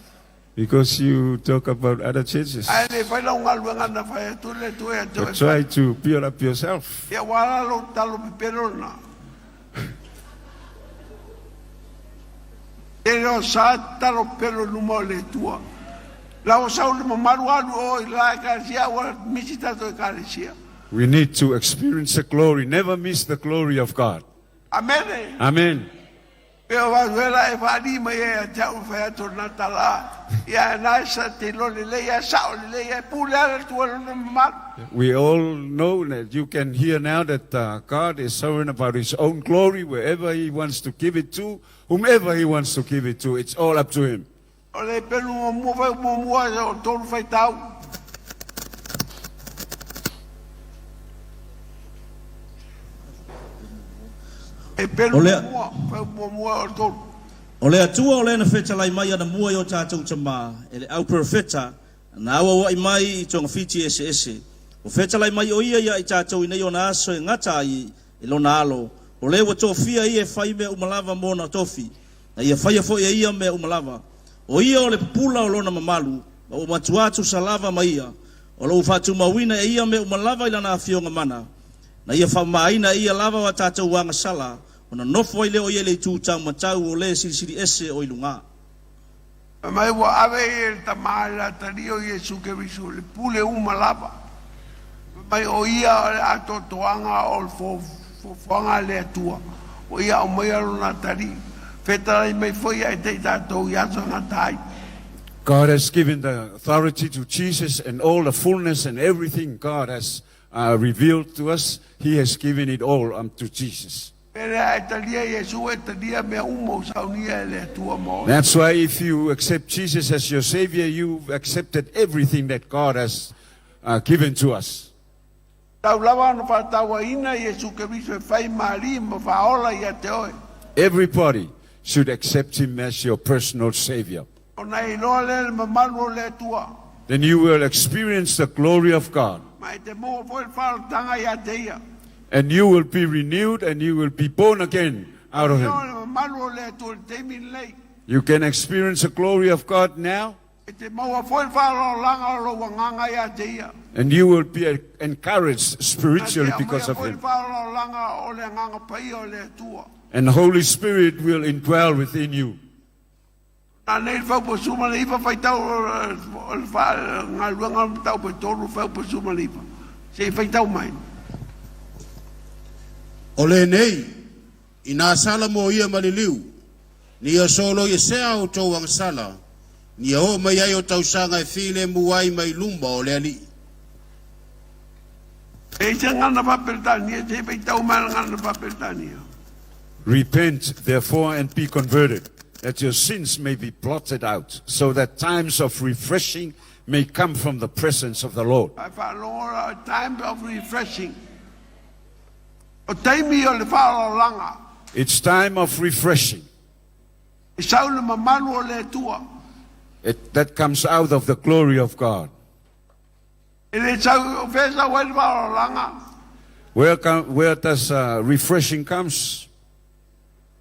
Because you talk about other churches. Ae le fai lau galuega na fai atu le Atua ia te But oe. try to build up yourself. Ia ua ala lou talo pepelo lena. E le o sa talo pepelo i luma o le Atua. La ua sau le mamalu alu o i la ekalesia ua misi tatou ekalesia. We need to experience the glory. Never miss the glory of God. Amene. Amen. Pe o vaesuela e faalii mai ai ia te au e fai atu o lena tala. Ia na e sa te iloa lelei ia e sao lelei ia e pule lava le Atua i lona mamalu. We all know that you can hear now that God is sovereign about His own glory wherever He wants to give it to, whomever He wants to give it to. It's all up to Him. O le pelu muamua fai muamua o tolu faitau. E pelu O le, muamua fai muamua o tolu. o le Atua o lē na fetalai mai anamua i o tatou tamā, e le au perofeta, na auaua'i mai i togafiti eseese. Ua fetalai mai o ia ia i tatou i nei ona aso e gata ai e lona Alo, o lē ua tofia ia e fai mea uma lava mo ona tofi, na ia faia foi e ia mea uma lava. O ia o le pupula o lona mamalu, ma ua matuā tusa lava ma ia, o lo o faatumauina e ia mea uma lava i lana afioga mana, na ia faamamaina e ia lava o a tatou agasala, ona nofo ai lea o ia i le itu taumatau o le Silisili Ese o i lugā. Fai mai ua ave e le Tama i le atalii o Iesu Keriso le pule uma lava. Fai mai o ia o le atoatoaga o le foafoaga a le Atua, ua ia aumaia lona atalii, fetalai mai foi ia te i tatou i aso e gata ai. God has given the authority to Jesus and all the fullness and everything God has revealed to us, He has given it all unto Jesus. Pe lea a e talia Iesu, e talia mea uma ua saunia e le Atua ma oe. That's why if you accept Jesus as your Savior, you've accepted everything that God has given to us. Tau lava ona faatauaina Iesu Keriso e fai ma Alii ma Faaola ia te oe. Everybody should accept Him as your personal Savior. Ona e iloa lea le mamalu o le Atua. Then you will experience the glory of God. Ma e te maua foi le faaolataga ia te Ia. And you will be renewed and you will be born again out of O him. le mamalu o le Atua i le taimi lenei. You can experience the glory of God now, E te maua foi le faaolaolaga o lou agaga ia te ia. and you will be encouraged Na te spiritually because aumaia of foi le him. faaolaolaga o le agaga paia o le Atua. And the Holy Spirit will indwell within you. Na nei le 49 faitau o le galuega o le mataupu e 3 49. Se i faitau mai. O lenei, ina sala mo ia maliliu, ni ia solo i sea o tau agasala, ni ia o mai ai o tausaga e filemu ai mai luma o le Alii. E i se gagana Faa-Peretania, se i faitau mai le gagana Faa-Peretania. Repent, therefore, and be converted, that your sins may be blotted out, so that times of refreshing may come from the presence of the Lord. Ae faalogo la, time of refreshing. O taimi o le faaolaolaga. It's time of refreshing. E sau le mamalu o le Atua. That comes out of the glory of God. E le sau, o fea e sau ai le faaolaolaga? Where does refreshing comes?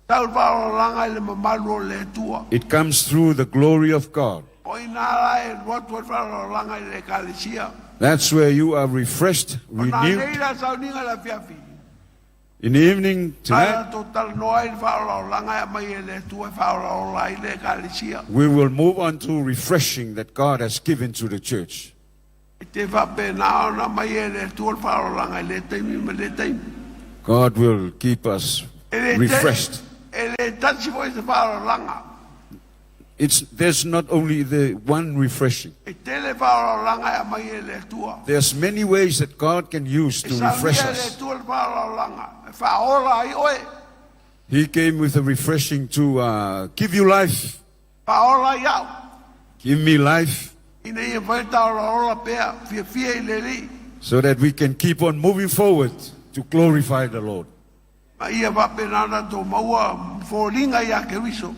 Sau le faaolaolaga i le mamalu o le Atua. It comes through the glory of God. O i nā la e alu atu ai le faaolaolaga i le ekalesia. That's where you are refreshed, O nā renewed. nei la sauniga i le afiafi. In the evening tonight, Ae tatou talanoa ai le faaolaolaga e aumai e le Atua e faaolaola ai le Ekalesia. we will move on to refreshing that God has given to the church. E te faapena ona aumai e le Atua le faaolaolaga i lea taimi ma lea taimi. God will keep us E le te, refreshed. e le tasi foi se faaolaolaga. There's not only the one refreshing. E tele faaolaolaga e aumai e le Atua. There's many ways that God can use E to refresh saunia e le us. Atua le faaolaolaga e faaola ai oe, He came with a refreshing to give you life. faaola ai au, Give me life ina ia mafai ona taolaola pea, fiafia i le Alii. so that we can keep on moving forward to glorify the Lord. Ma ia faapena ona tatou maua foliga iā Keriso.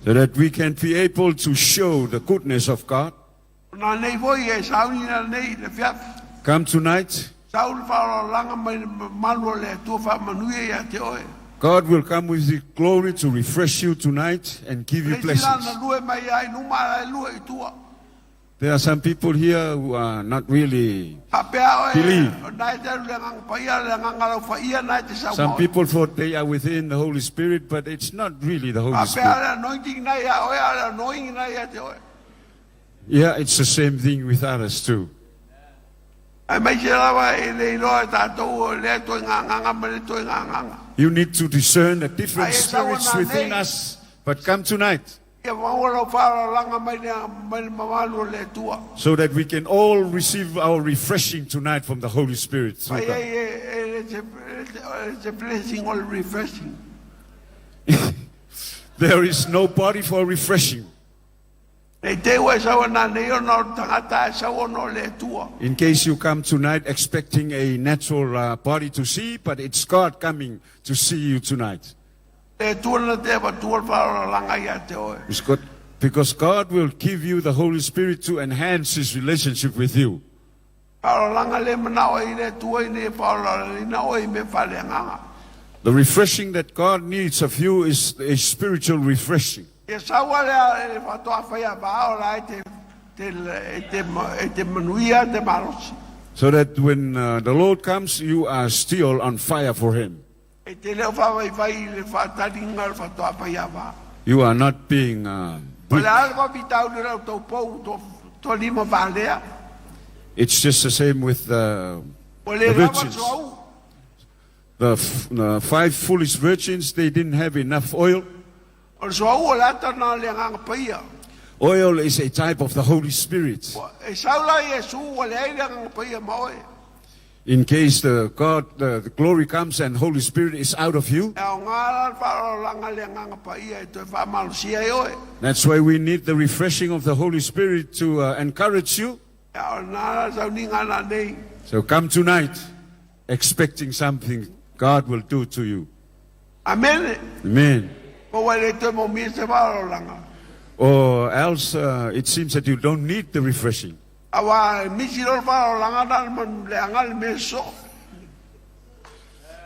So that we can be able to show the goodness of God. O nanei foi e sauni nanei i le afiafi. Come tonight. Sau le faaolaolaga mai le mamalu o le Atua faamanuia ia te oe. God will come with His glory to refresh you tonight and give you Le isi la blessings. na lue mai ai luma a la e lue i tua. There are some people here who are not really Faapea oe, believe. o na e te alu le Agaga Paia, le Agaga Laufaia na e te sau Some ma oe. people thought they are within the Holy Spirit, but it's not really the Holy Faapea Spirit. le anointing na ia oe, a le anointing na ia te oe. Yeah, it's the same thing with others too. Aemaise lava e le iloa e tatou o lea toe gagaga ma le toe gagaga. You need to discern the different Ai e sau spirits ana within nei. us. But come tonight Ia maua lau faaolaolaga mai le, mai le mamalu o le Atua. so that we can all receive our refreshing tonight from the Holy Spirit. Through Ai God. ai e, e, e, e, e, blessing or refreshing. There is no body for refreshing. Nei te ua e sau ana nei ona o le tagata ae sau ona o le Atua. In case you come tonight expecting a natural body to see, but it's God coming to see you tonight. Le Atua na te avatua le faaolaolaga ia te oe. It's God, because God will give you the Holy Spirit to enhance His relationship with you. Faaolaolaga le manao ai le Atua ina ia faaolaolaina oe i mea faaleagaga. The refreshing that God needs of you is a spiritual refreshing. Ia sau a le faatoa fai a vaa o la e te, te, e te, e te manuia te malosi. So that when the Lord comes, you are still on fire for Him. E te leo faavaivai i le faataliga o le faatoa fai a vaa. You are not being O weak. le a le faafitauli o le au taupou to, to lima valea. It's just the same with Ua the le lava virgins. soau. The five foolish virgins, they didn't have enough oil. O le soau o le ata na le agaga paia. Oil is a type of the Holy Spirit. E sau la Iesu ua leai le agaga paia ma oe. In case the God, the glory comes and Holy Spirit is out of you. E aoga la le faaolaolaga le agaga paia e toe faamalosia ai oe. That's why we need the refreshing of the Holy Spirit to encourage you. E o lena la sauniga nanei. So come tonight expecting something God will do to you. Amene. Amen. Po ua le toe maumia se faaolaolaga. Or else it seems that you don't need the refreshing. Aua e misi loa le faaolaolaga na le leaga le mea soo.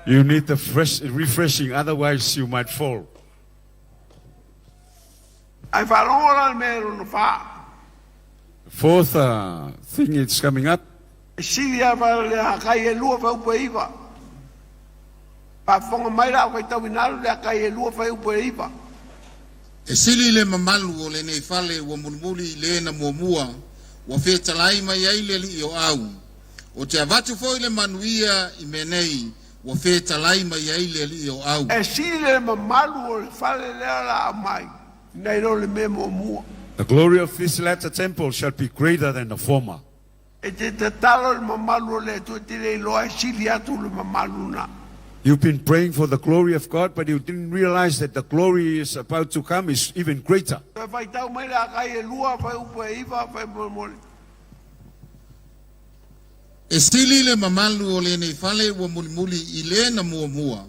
You need the fresh, refreshing, otherwise you might fall. Ai faalogo la le mea lona fa. Fourth thing is coming up. E sili lava le Hakai e 2 fuaiupu e 9. Faafofoga mai la au faitauina le Hakai e 2 fuaiupu e 9. E sili le mamalu o lenei fale ua mulimuli i le na muamua ua fetalai mai ai le alii o au. Ou te avatu foi le manuia i mea nei ua fetalai mai ai le alii o au. E sili le mamalu o le fale lea o le a aumai nai lo le mea muamua. The glory of this latter temple shall be greater than the former. E te tatalo i le mamalu o le Atua e te le iloa e sili atu le mamalu na. You've been praying for the glory of God, but you didn't realize that the glory is about to come is even greater. Toe faitau mai le Hakai e 2 fuaiupu e 9 faamolemole. E sili le mamalu o lenei fale ua mulimuli i le na muamua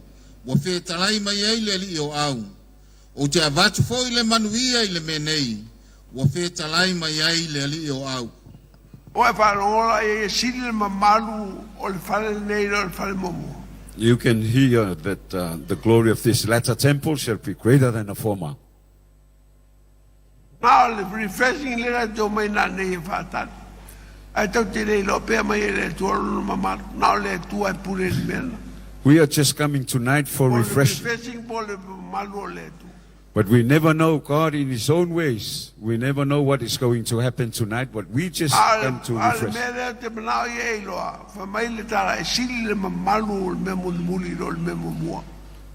ua fetalai mai ai le alii o au. Ou te avatu foi le manuia i le mea nei ua fetalai mai ai le alii o au. O e faalogo la e sili le mamalu o le fale lenei i lo le fale muamua. You can hear that the glory of this latter temple shall be greater than the former. Na o le refreshing lea te omai nanei e faatali. Ae tatou te le iloa pea mai e le Atua lona mamalu. Na o le Atua e pule i le mea lena. We are just coming tonight for Po o le refreshing. refreshing po o le mamalu o le Atua. But we never know God in His own ways. We never know what is going to happen tonight, but we just A o come to le, a o le refresh. mea lea ou te manao ia e iloa, fai mai le tala e sili le mamalu o le mea mulimuli i lo le mea muamua.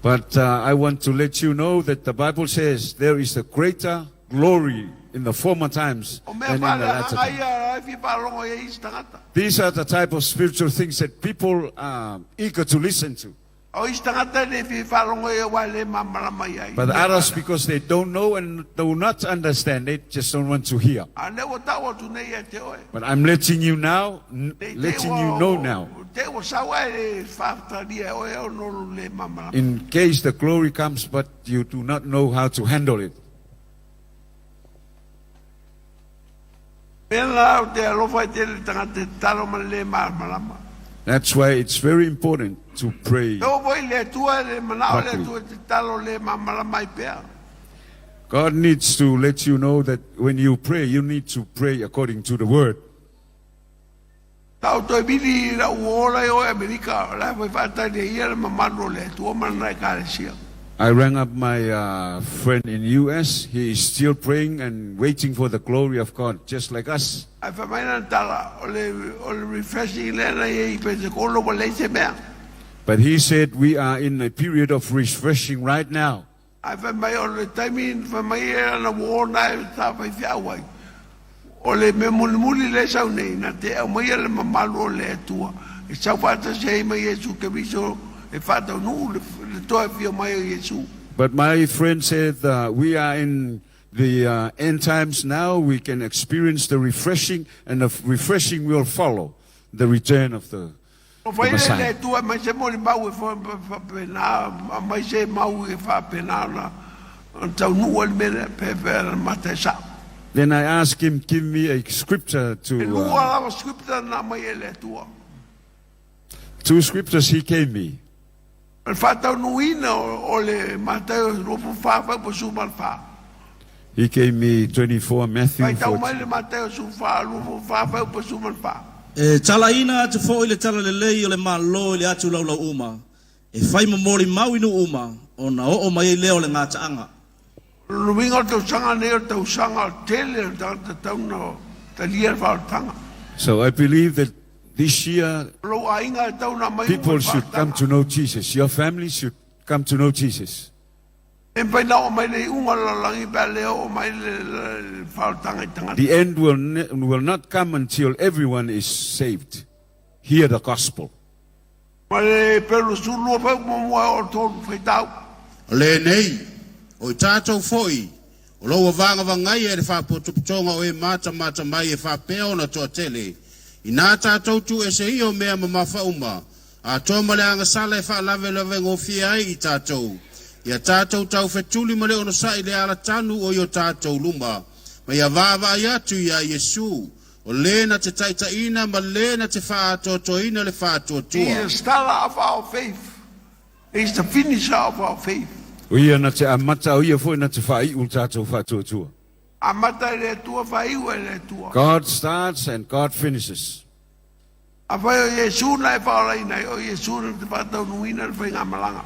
But I want to let you know that the Bible says there is a greater glory in the former times O mea than in the latter faaleagaga times. ia la e fia faalogo i ai isi tagata. These are the type of spiritual things that people are eager to listen to. O isi tagata e le fia faalogo i ai aua e le malamalama i ai. But others, because they don't know and do not understand, they just don't want to hear. A lea ua tau atu nei ia te oe. But I'm letting you now, Nei te letting ua, you know now. te ua sau ae le faafetalia e oe ona o lou le malamalama. In case the glory comes, but you do not know how to handle it. Mea la ou te alofa ai tele i le tagata e tatalo ma le le malamalama. That's why it's very important to pray. E oo foi i le Atua e le manao le Properly. Atua e tatalo le malamalama ai pea. God needs to let you know that when you pray, you need to pray according to the word. Sa ou toe vili i lau uo la i o i Amerika, o la e foi faatali e ia le mamalu o le Atua ma lana Ekalesia. I rang up my friend in US. He is still praying and waiting for the glory of God, just like us. Ae fai mai lana tala, o le, o le refreshing lea na i ai i Penetekolo ua leai se mea. But he said we are in a period of refreshing right now. Ae fai mai o le taimi fai mai e lana uo na e sa faifeau ai. O le mea mulimuli lea e sau nei, na te aumaia le mamalu o le Atua e sau faatasi ai ma Iesu Keriso e faataunuu le, le toe afio mai o Iesu. But my friend said we are in the end times now. We can experience the refreshing, and the refreshing will follow the return of the, O the fai le le Messiah. Atua e aumai se molimau e faapena, aumai se mau e faapena ona taunuu ai le mea lea, pe pe ana mata e sao. Then I asked him, give me a scripture E to. lua lava scripture na aumai e le Atua. Two scriptures he gave me. O le faataunuuina o le Mataio 24 fuaiupu 14. He gave me 24 Matthew Faitau mai 14. le Mataio 14 24 fuaiupu 14. E talaina atu foi le talalelei o le Malo i le atu laulau uma, e fai ma molimau i nuu uma, ona oo mai ai lea o le gataaga. O le uiga o le tausaga nei o le tausaga o le tele o tagata tatau ona talia le faaolataga. So I believe that this year O lou aiga e tatau ona aumai uma people i le should come faaolataga. to know Jesus. Your family should come to know Jesus. E mafai ona oo mai le iuga o le lalolagi pe a le oo mai le faaolataga i tagata. The end will, will not come until everyone is saved. Hear the gospel. Ma le pelu 12 fuaiupu muamua e oo i le tolu faitau. O lenei, o i tatou foi, o lo ua vagavagaia e le faapotopotoga o e matamata mai e faapea ona toatele, inā tatou tuuese ia o mea mamafa uma, atoa ma le agasala e faalavelavegofie ai i tatou, ia tatou taufetuli ma le onosa'i le alatanu o i o tatou luma, ma ia vaavaai atu iā Iesu, o lē na te taitaʻina ma lē na te faaatoatoaina le He faatuatua. is the starter of our faith. He's the finisher of our faith. O ia na te amata, o ia foi na te whaiu le tātou whaatuatua. Amata e le Atua, faaiu e le Atua. God starts and God finishes. Afai o Iesu na e faaolaina ai, o Iesu na te faataunuuina le faigamalaga.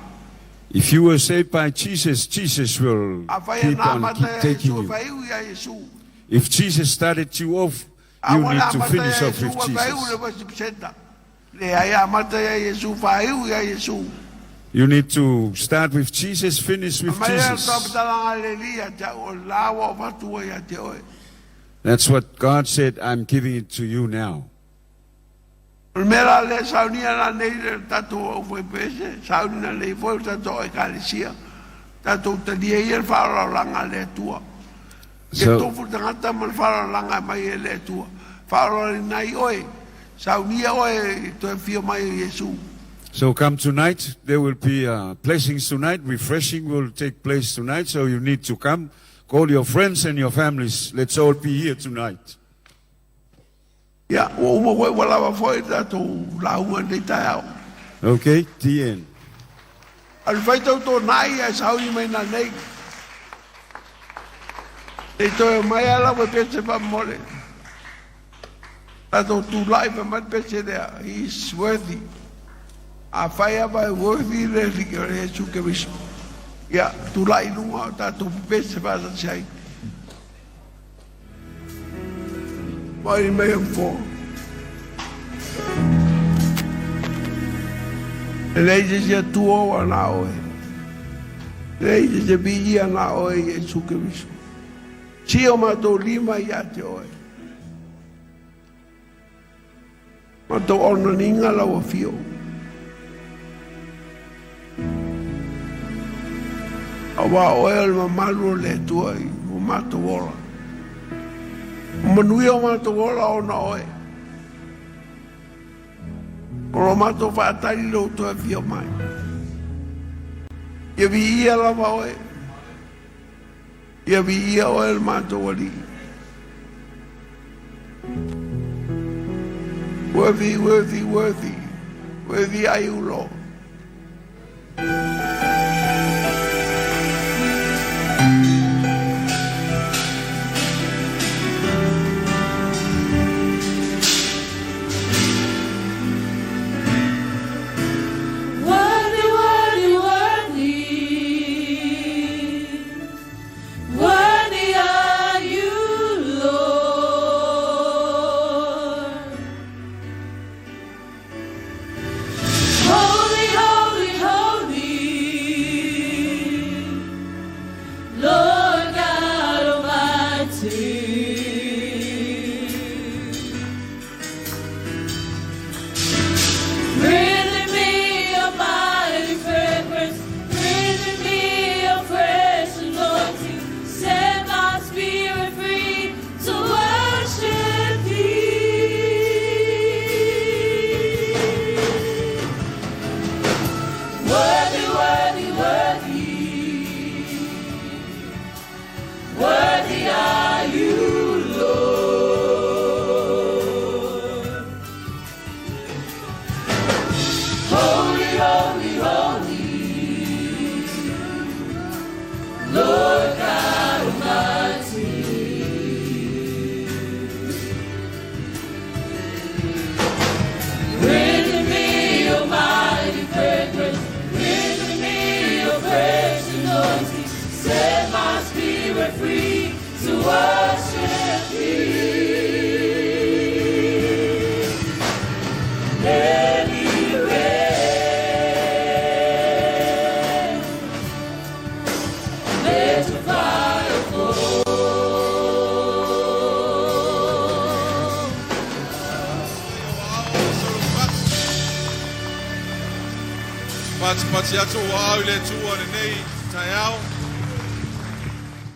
If you were saved by Jesus, Jesus will Afai keep na on amata keep ia taking Iesu, you. faaiu ia Iesu. If Jesus started you off, you A need ua to amata finish ia off Iesu, with ua faaiu Jesus. le worship center. Leai, amata ia Iesu, faaiu ia Iesu. You need to start with Jesus, finish with Mai le Jesus. faamatalaga a le Alii ia te au, o le la ua ou avatua ia te oe. That's what God said, I'm giving it to you now. O le mea la lea saunia nanei le tatou aufaipese, sauni nanei foi le tatou Ekalesia, tatou talia ia le faaolaolaga a le Atua. Ke So, tofu le tagata ma le faaolaolaga e mai e le Atua. Faaolaolaina ai oe, saunia oe i toe afio mai o Iesu. So come tonight, there will be blessings tonight, refreshing will take place tonight, so you need to come. Call your friends and your families. Let's all be here tonight. Ia, ua uma foi, ua lava foi le tatou lauga i lenei taeao. Okay, the end. Alu fai tautonai ae sauni mai nanei. Nei toe omai a lau e pese faamomole. Tatou tulai fai mai le pese lea, he is worthy. Afai lava e worthy le Alii o le Iesu Keriso, ia tulai i luga o tatou pepese faatasi ai. Mai mai am fo. E leai se isi Atua ua na oe. E leai se isi viia na oe Iesu Keriso. Sia o matou lima ia te oe. Matou onaniga lau afio. Aua o oe o le mamalu o le Atua i o matou ola. O manuia o matou ola ona oe. O lo matou faatali lou toe afio mai. Ia viia lava oe. Ia viia oe le matou Alii. Worthy, worthy, worthy. Worthy are you, Lord. Worthy, worthy, worthy, worthy are you, Lord. Holy, holy, holy, Lord God Almighty. Breathe in me a mighty fragrance. Breathe in me a fresh anointing. Set my spirit free to worship Thee. Worthy, worthy, worthy. Worthy are you, Lord. Holy, holy, holy, Lord God Almighty. Breathe in me your mighty fragrance, breathe in me your fresh anointing. Set my spirit free to worship Thee. Let it rain. Let your fire fall. Patipati atu o au i le Atua lenei taeao.